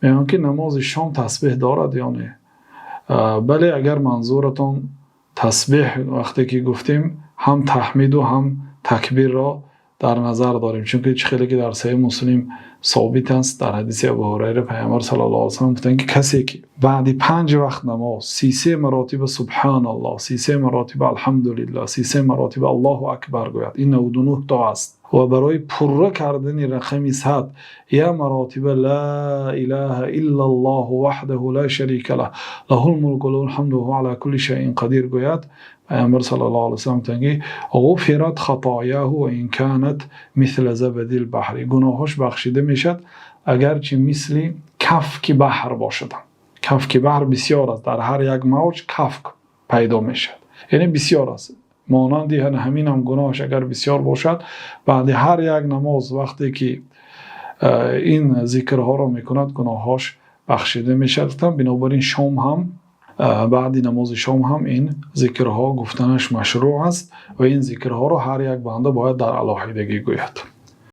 Мегӯянд, ки намози шом тасбеҳ дорад ё не? Бале, агар манзуратон тасбеҳ, вақте ки гуфтем, ҳам таҳмид ва ҳам такбирро дар назар дорем, чунки чӣ хеле ки дар Саҳеҳи Муслим собит аст, дар ҳадиси Абӯҳурайра, Паёмбар саллаллоҳу алайҳи васаллам гуфтанд, ки касе ки баъд панҷ вақт намоз 33 маротиба субҳоналлоҳ, 33 маротиба алҳамдулиллоҳ, 33 маротиба Аллоҳу акбар гӯяд, ин 99 то аст, ва барои пур кардани рақами 100 як маротиба ло илоҳа иллаллоҳ ваҳдаҳу ло шарика лаҳ, лаҳул мулку ва лаҳул ҳамду ва ҳува ало кулли шайъин қодир гӯяд, Паёмбар саллаллоҳу алайҳи васаллам гуфтанд, ки ғуфират хатояҳу ва ин канат мисла забадил баҳр, гуноҳонаш бахшида мешавад, агарчи мисли кафки баҳр бошад. Кафки баҳр бисёр аст, дар ҳар як мавҷ кафк пайдо мешавад, яъне бисёр аст. Монанди ҳамин ҳам гуноҳаш агар бисёр бошад, баъд ҳар як намоз вақте ки ин зикрҳоро мекунад, гуноҳонаш бахшида мешавад. Бинобар ин шом ҳам, баъд намози шом ҳам ин зикрҳо гуфтанаш машрӯъ аст ва ин зикрҳоро ҳар як банда бояд дар алоҳидагӣ гӯяд.